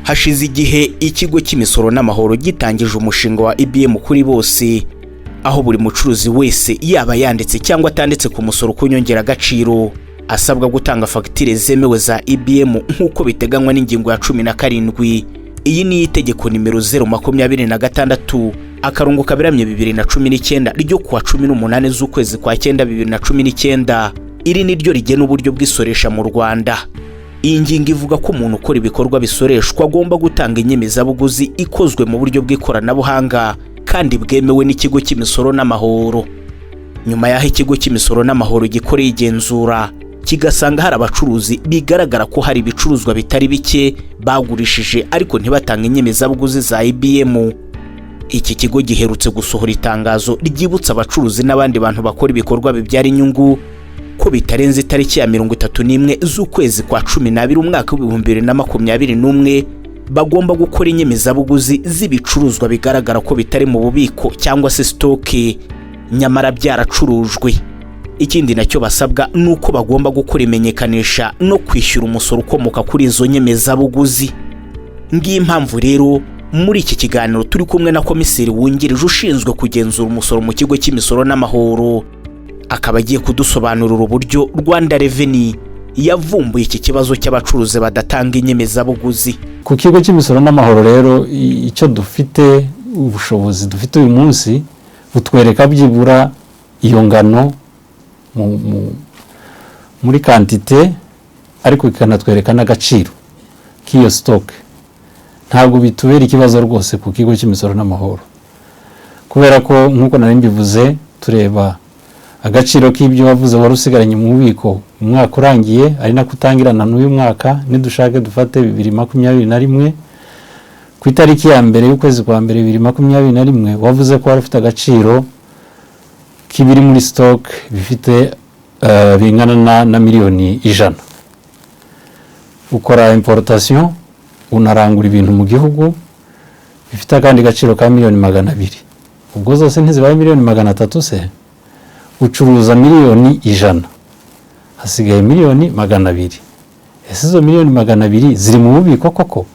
Hashize igihe ikigo cy'imisoro n'amahoro gitangije umushinga wa EBM kuri bose, aho buri mucuruzi wese, yaba yanditse cyangwa atanditse ku musoro ku nyongeragaciro, asabwa gutanga fagitire zemewe za EBM nk'uko biteganywa n'ingingo ya 17. Iyi ni itegeko nimero 026/2019 ryo kuwa 18 z'ukwezi kwa cyenda 2019. Iri ni ryo rigena uburyo bw'isoresha mu Rwanda. Iyi ngingo ivuga ko umuntu ukora ibikorwa bisoreshwa agomba gutanga inyemezabuguzi ikozwe mu buryo bw'ikoranabuhanga kandi bwemewe n'ikigo cy'imisoro n'amahoro. Nyuma y'aho ikigo cy'imisoro n'amahoro gikoreye igenzura, kigasanga hari abacuruzi bigaragara ko hari ibicuruzwa bitari bike bagurishije ariko ntibatange inyemezabuguzi za EBM, iki kigo giherutse gusohora itangazo ryibutsa abacuruzi n'abandi bantu bakora ibikorwa bibyara inyungu ko bitarenze itariki ya 31 z'ukwezi kwa 12 umwaka w'2021 bagomba gukora inyemezabuguzi z'ibicuruzwa bigaragara ko bitari mu bubiko cyangwa se stock nyamara byaracurujwe. Ikindi nacyo basabwa ni uko bagomba gukora imenyekanisha no kwishyura umusoro ukomoka kuri izo nyemezabuguzi. Ngiyi impamvu rero muri iki kiganiro turi kumwe na komiseri wungirije ushinzwe kugenzura umusoro mu kigo cy'imisoro n'amahoro, akaba agiye kudusobanurira uburyo Rwanda Revenue yavumbuye iki kibazo cy'abacuruzi badatanga inyemezabuguzi. Ku kigo cy'imisoro n'amahoro rero, icyo dufite, ubushobozi dufite uyu munsi butwereka byibura iyo ngano muri quantité, ariko ikanatwereka n'agaciro k'iyo stock. Ntabwo bitubera ikibazo rwose ku kigo cy'imisoro n'amahoro, kubera ko nk'uko nari mbivuze, tureba agaciro k'ibyo wavuze wari usigaranye mu bubiko umwaka urangiye, ari nako utangirana n'uyu mwaka. Nidushake dufate 2021, ku itariki ya mbere y'ukwezi kwa mbere 2021, wavuze ko wari ufite agaciro k'ibiri muri stock bifite bingana na miliyoni 100. Ukora importation, unarangura ibintu mu gihugu bifite akandi gaciro ka miliyoni 200. Ubwo zose ntizibaye miliyoni 300 se? Ucuruza miliyoni 100, hasigaye miliyoni 200. Ese izo miliyoni 200 ziri mu bubiko koko?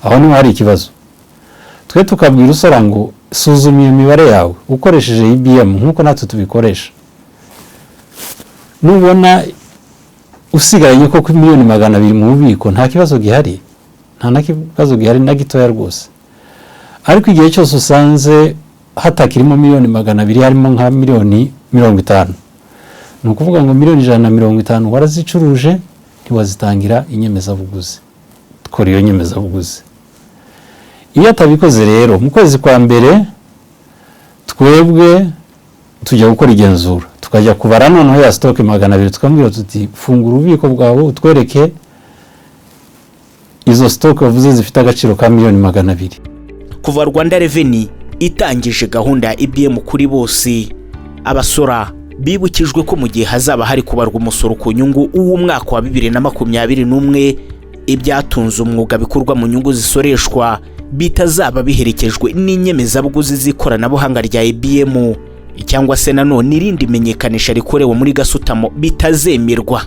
Aho niho hari ikibazo. Twe tukabwira usora ngo suzuma iyo mibare yawe ukoresheje EBM nk'uko natwe tubikoresha. Nubona usigaranye koko miliyoni 200 mu bubiko, nta kibazo gihari, nta na kibazo gihari na gitoya rwose. Ariko igihe cyose usanze hatakirimo miliyoni 200, harimo nka miliyoni 50, ni ukuvuga ngo miliyoni 150 warazicuruje, ntiwazitangira inyemezabuguzi. Kora iyo nyemezabuguzi. Iyo atabikoze rero, mu kwezi kwa mbere twebwe tujya gukora igenzura, tukajya kubara noneho ya stock 200, tukamubwira tuti: "Fungura ububiko bwawe, utwereke izo stock wavuze zifite agaciro ka miliyoni 200." Kuva Rwanda Revenue itangije gahunda ya EBM kuri bose, abasora bibukijwe ko mu gihe hazaba hari kubarwa umusoro ku nyungu w'umwaka wa 2021, ibyatunze umwuga bikorwa mu nyungu zisoreshwa bitazaba biherekejwe n'inyemezabuguzi z'ikoranabuhanga rya EBM cyangwa se nanone irindi menyekanisha rikorewe muri gasutamo, bitazemerwa.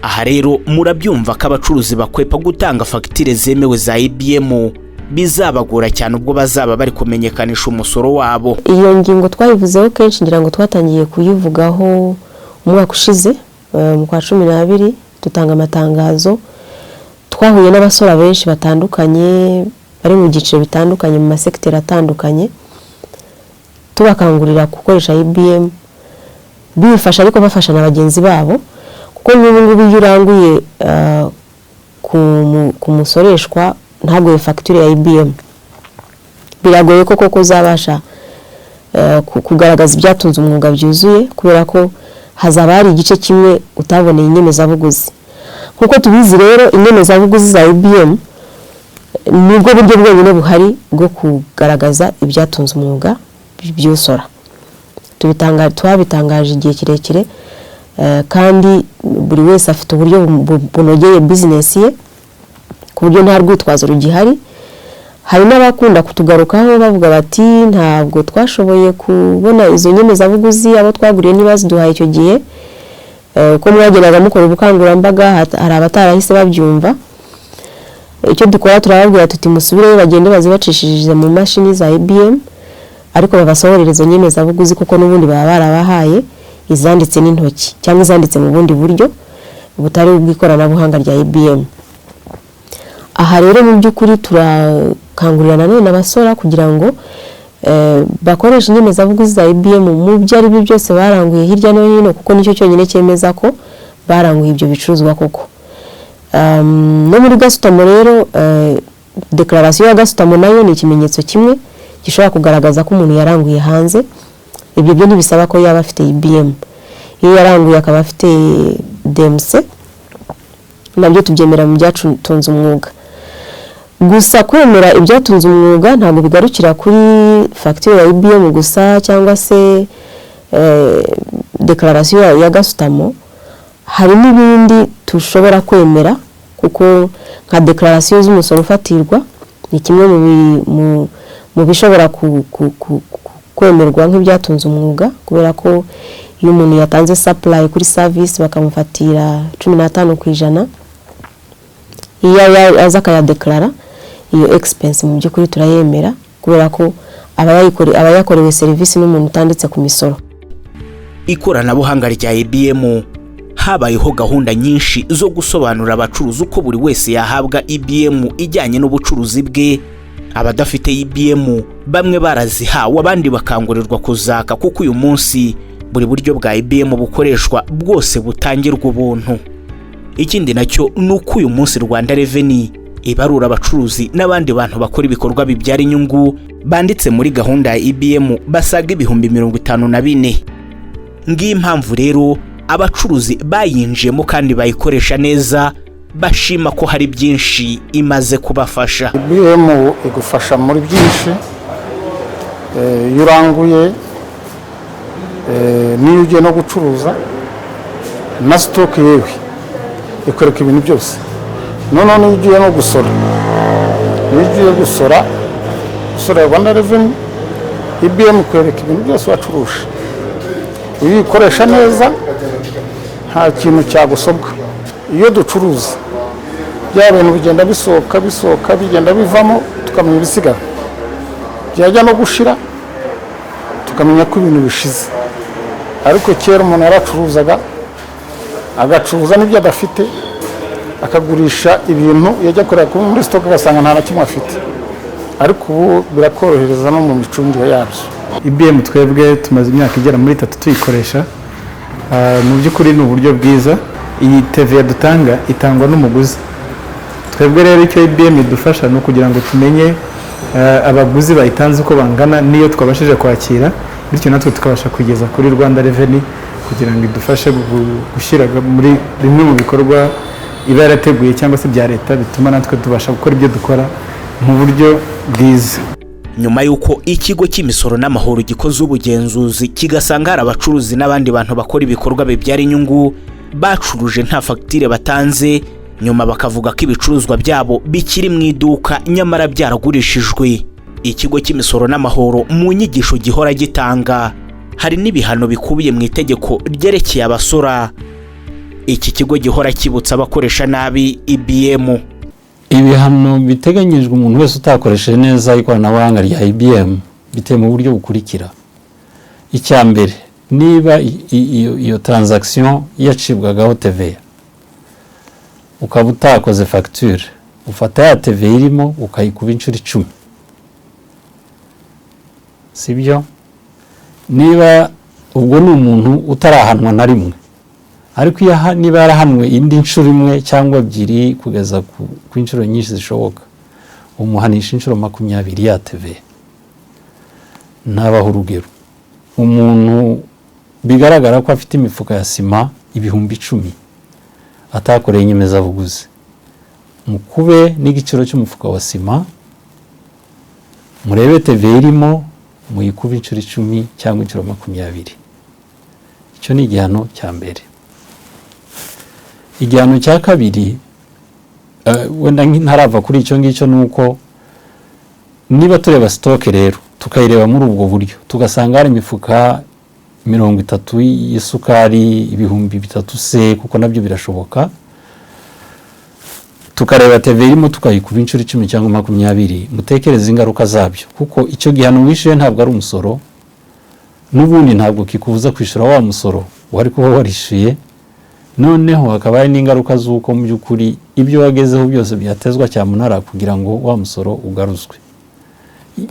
Aha rero murabyumva ko abacuruzi bakwepa gutanga fagitire zemewe za EBM bizabagora cyane ubwo bazaba bari kumenyekanisha umusoro wabo. Iyo ngingo twayivuzeho kenshi, ngira ngo twatangiye kuyivugaho umwaka ushize mu kwa 12, dutanga amatangazo. Twahuye n'abasora benshi batandukanye bari mu byiciro bitandukanye, mu masegiteri atandukanye, tubakangurira gukoresha EBM bifasha, ariko bafasha na bagenzi babo, kuko n'ubu ngubu iyo uranguye ku musoreshwa ntaguhe fagitire ya EBM, biragoye ko koko uzabasha kugaragaza ibyatunze umwuga byuzuye, kubera ko hazaba hari igice kimwe utaboneye inyemezabuguzi. Nk'uko tubizi rero, inyemezabuguzi za EBM nibwo buryo bwonyine buhari bwo kugaragaza ibyatunze umwuga by'usora. Twabitangaje igihe kirekire, kandi buri wese afite uburyo bunogeye bizinesi ye, ku buryo nta rwitwazo rugihari. Hari n'abakunda kutugarukaho bavuga bati: "Ntabwo twashoboye kubona izo nyemezabuguzi, abo twaguriye ntibaziduhaye icyo gihe." Uko mwagendaga mukora ubukangurambaga, hari abatarahise babyumva. Icyo dukora, turababwira tuti musubireyo, bagende bazibacishirize mu mashini za EBM, ariko babasohorere izo nyemezabuguzi, kuko n'ubundi baba barabahaye izanditse n'intoki cyangwa izanditse mu bundi buryo butari ubw'ikoranabuhanga rya EBM. Aha rero mu by'ukuri turakangurira nanone abasora kugira ngo bakoreshe inyemezabuguzi za EBM mu byo ari byo byose baranguye hirya no hino, kuko nicyo cyonyine cyemeza ko baranguye ibyo bicuruzwa koko. No muri gasutamo rero, déclaration ya gasutamo nayo ni ikimenyetso kimwe gishobora kugaragaza ko umuntu yaranguye hanze. Ibyo byo ntibisaba ko yaba afite EBM. Iyo yaranguye akaba afite DMC, nabyo tubyemera mu byatunze umwuga. Gusa kwemera ibyatunze umwuga ntabwo bigarukira kuri fagitire ya EBM gusa cyangwa se déclaration ya gasutamo. Hari n'ibindi dushobora kwemera, kuko nka déclaration z'umusoro ufatirwa ni kimwe mu bishobora kwemerwa nk'ibyatunze umwuga, kubera ko iyo umuntu yatanze supply kuri service bakamufatira 15%, iyo aza akayadekarara iyo expense, mu by'ukuri turayemera, kubera ko aba yakorewe serivisi n'umuntu utanditse ku misoro. Ikoranabuhanga rya EBM, habayeho gahunda nyinshi zo gusobanurira abacuruzi uko buri wese yahabwa EBM ijyanye n'ubucuruzi bwe. Abadafite EBM bamwe barazihawe, abandi bakangurirwa kuzaka, kuko uyu munsi buri buryo bwa EBM bukoreshwa bwose butangirwa ubuntu. Ikindi nacyo ni uko uyu munsi Rwanda Revenue ibarura abacuruzi n'abandi bantu bakora ibikorwa bibyara inyungu banditse muri gahunda ya EBM basaga 54,000. Ngiyi impamvu rero abacuruzi bayinjiyemo kandi bayikoresha neza bashima ko hari byinshi imaze kubafasha. EBM igufasha muri byinshi. Iyo uranguye, n'iyo ugiye no gucuruza na stock, yewe ikwereka ibintu byose. Noneho n'iyo ugiye no gusora, iyo ugiye gusora, usora Rwanda Revenue, EBM ikwereka ibintu byose wacuruje. Iyo uyikoresha neza nta kintu cyagusobwa. Iyo ducuruza, bya bintu bigenda bisohoka, bisohoka, bigenda bivamo, tukamenya ibisigara, byajya no gushira tukamenya ko ibintu bishize. Ariko kera umuntu yaracuruzaga, agacuruza n'ibyo adafite, akagurisha ibintu, yajya kureba muri stock agasanga nta na kimwe afite. Ariko ubu birakorohereza no mu micungire yabyo. EBM twebwe tumaze imyaka igera muri 3 tuyikoresha. Mu by'ukuri ni uburyo bwiza. Iyi TVA dutanga itangwa n'umuguzi. Twebwe rero icyo EBM idufasha ni ukugira ngo tumenye abaguzi bayitanze uko bangana n'iyo twabashije kwakira, bityo natwe tukabasha kugeza kuri Rwanda Revenue kugira ngo idufashe gushyira muri bimwe mu bikorwa iba yarateguye cyangwa se bya leta, bituma natwe tubasha gukora ibyo dukora mu buryo bwiza. Nyuma y'uko Ikigo cy'Imisoro n'Amahoro gikoze ubugenzuzi kigasanga hari abacuruzi n'abandi bantu bakora ibikorwa bibyara inyungu bacuruje nta fagitire batanze, nyuma bakavuga ko ibicuruzwa byabo bikiri mu iduka nyamara byaragurishijwe, Ikigo cy'Imisoro n'Amahoro mu nyigisho gihora gitanga hari n'ibihano bikubiye mu itegeko ryerekeye abasora, iki kigo gihora kibutsa abakoresha nabi EBM. Ibihano biteganyijwe umuntu wese utakoresheje neza ikoranabuhanga rya EBM biteye mu buryo bukurikira: Icya mbere, niba iyo transaction yacibwagaho TVA ukaba utakoze fagitire, ufata ya TVA irimo ukayikuba inshuro 10, sibyo? Niba ubwo ni umuntu utarahanwa na rimwe, ariko iyo niba yarahanwe indi nshuro imwe cyangwa ebyiri kugeza ku inshuro nyinshi zishoboka, umuhanisha inshuro 20 ya TVA. Ntabaho urugero: umuntu bigaragara ko afite imifuka ya sima 10,000 atakoreye inyemezabuguzi, mukube n'igiciro cy'umufuka wa sima, murebe TVA irimo, muyikube inshuro 10 cyangwa inshuro 20. Icyo ni igihano cya mbere. Igihano cya kabiri, wenda ntarava kuri icyo ngicyo, ni uko niba tureba stock rero tukayireba muri ubwo buryo, tugasanga hari imifuka 30 y'isukari 3000 se, kuko nabyo birashoboka. Tukareba TVA irimo, tukayikuba inshuro 10 cyangwa 20. Mutekereze ingaruka zabyo, kuko icyo gihano wishyuye ntabwo ari umusoro n'ubundi, ntabwo kikubuza kwishyura wa musoro wari kuba warishyuye. Noneho hakaba hari n'ingaruka z'uko mu by'ukuri ibyo wagezeho byose byatezwa cyamunara kugira ngo wa musoro ugaruzwe.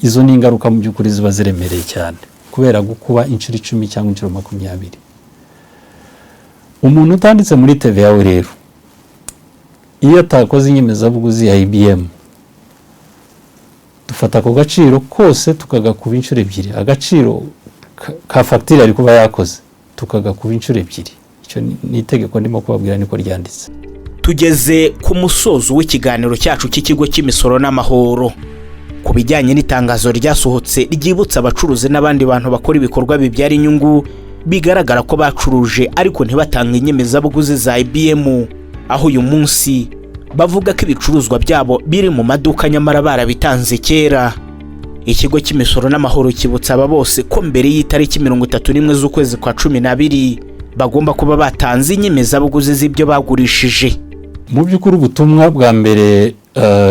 Izo ni ingaruka mu by'ukuri ziba ziremereye cyane kubera gukuba inshuro 10 cyangwa inshuro 20. Umuntu utanditse muri TVA we rero, iyo atakoze inyemezabuguzi ya EBM, dufata ako gaciro kose tukagakuba inshuro ebyiri. Agaciro ka fagitire ari kuba yakoze tukagakuba inshuro ebyiri. Icyo ni itegeko ndimo kubabwira, niko ryanditse. Tugeze ku musozo w'ikiganiro cyacu cy'ikigo cy'imisoro n'amahoro ku bijyanye n'itangazo ryasohotse ryibutsa abacuruzi n'abandi bantu bakora ibikorwa bibyara inyungu bigaragara ko bacuruje ariko ntibatange inyemezabuguzi za EBM, aho uyu munsi bavuga ko ibicuruzwa byabo biri mu maduka nyamara barabitanze kera. Ikigo cy'imisoro n'amahoro kibutsa aba bose ko mbere y'itariki 31 z'ukwezi kwa 12 bagomba kuba batanze inyemezabuguzi z'ibyo bagurishije. Mu by'ukuri, ubutumwa bwa mbere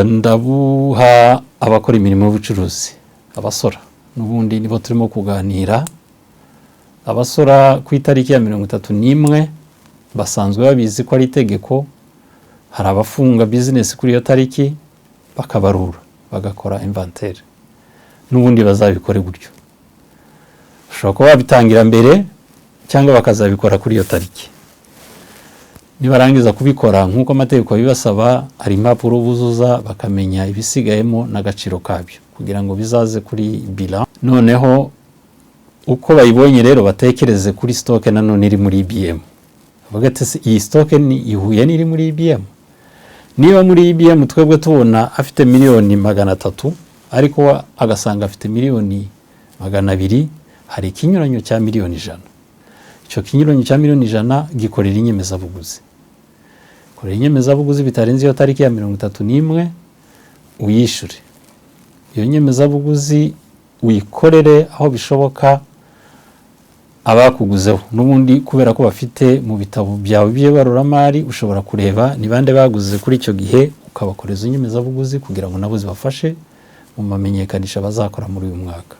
ndabuha abakora imirimo y'ubucuruzi, abasora. N'ubundi nibo turimo kuganira. Abasora ku itariki ya 31 basanzwe babizi ko ari itegeko. Hari abafunga bizinesi kuri iyo tariki, bakabarura, bagakora inventaire. N'ubundi bazabikore gutyo. Bashobora kuba babitangira mbere cyangwa bakazabikora kuri iyo tariki. Nibarangiza kubikora nk'uko amategeko abibasaba, hari impapuro buzuza bakamenya ibisigayemo n'agaciro kabyo kugira ngo bizaze kuri bilan. Noneho uko bayibonye rero, batekereze kuri stock nanone iri muri EBM. Bavuga ati: "Se iyi stock ni ihuye n'iri muri EBM?" Niba muri EBM twebwe tubona afite miliyoni 300, ariko we agasanga afite miliyoni 200, hari ikinyuranyo cya miliyoni 100. Icyo kinyuranyo cya miliyoni 100 gikorera inyemezabuguzi. Korera inyemezabuguzi bitarenze iyo tariki ya 31, uyishyure. Iyo nyemezabuguzi uyikorere aho bishoboka abakuguzeho n'ubundi, kubera ko bafite mu bitabo byawe by'ibaruramari, ushobora kureba ni bande baguze kuri icyo gihe, ukabakoreza inyemezabuguzi kugira ngo nabo zibafashe mu mamenyekanisha bazakora muri uyu mwaka.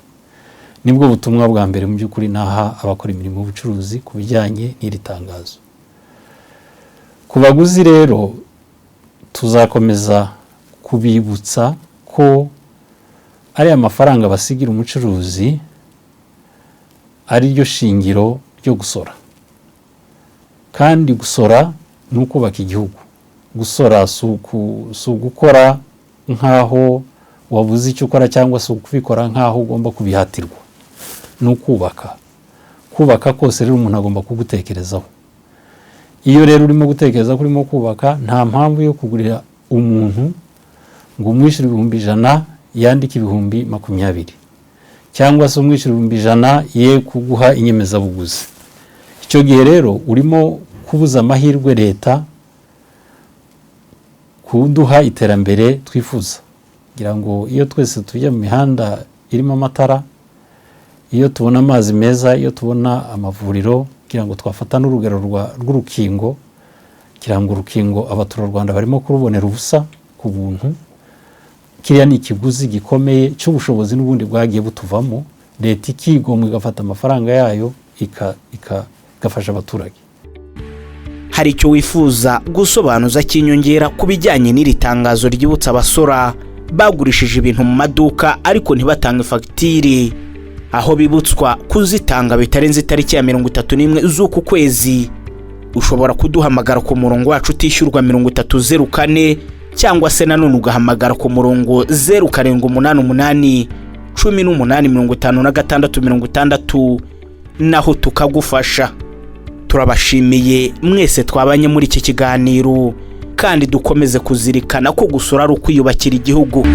Nibwo butumwa bwa mbere mu by'ukuri naha abakora imirimo y'ubucuruzi ku bijyanye n'iri tangazo. Ku baguzi rero, tuzakomeza kubibutsa ko ariya mafaranga basigira umucuruzi ari ryo shingiro ryo gusora, kandi gusora ni ukubaka igihugu. Gusora si ugukora nk'aho wabuze icyo ukora cyangwa se ukubikora nk'aho ugomba kubihatirwa, ni ukubaka. Kubaka kose rero umuntu agomba kugutekerezaho. Iyo rero urimo gutekereza ko urimo kubaka, nta mpamvu yo kugurira umuntu ngo umwishyure 100,000 yandike 20,000, cyangwa se umwishyura 100,000 ye kuguha inyemezabuguzi. Icyo gihe rero urimo kubuza amahirwe leta kuduha iterambere twifuza. Kugira ngo iyo twese tujya mu mihanda irimo amatara, iyo tubona amazi meza, iyo tubona amavuriro, kugira ngo twafata n'urugero rw'urukingo, kugira ngo urukingo abaturarwanda barimo kurubonera ubusa, ku buntu, kiriya ni ikiguzi gikomeye cy'ubushobozi n'ubundi bwagiye butuvamo, leta ikigomwa igafata amafaranga yayo igafasha abaturage. Hari icyo wifuza gusobanuza cy'inyongera ku bijyanye n'iri tangazo ryibutsa abasora bagurishije ibintu mu maduka ariko ntibatange fagitire, aho bibutswa kuzitanga bitarenze itariki ya 31 z'uku kwezi? Ushobora kuduhamagara ku murongo wacu utishyurwa 3004, cyangwa se nanone ugahamagara ku murongo 0788 18 56 60, naho tukagufasha. Turabashimiye mwese twabanye muri iki kiganiro, kandi dukomeze kuzirikana ko gusora ari ukwiyubakira igihugu.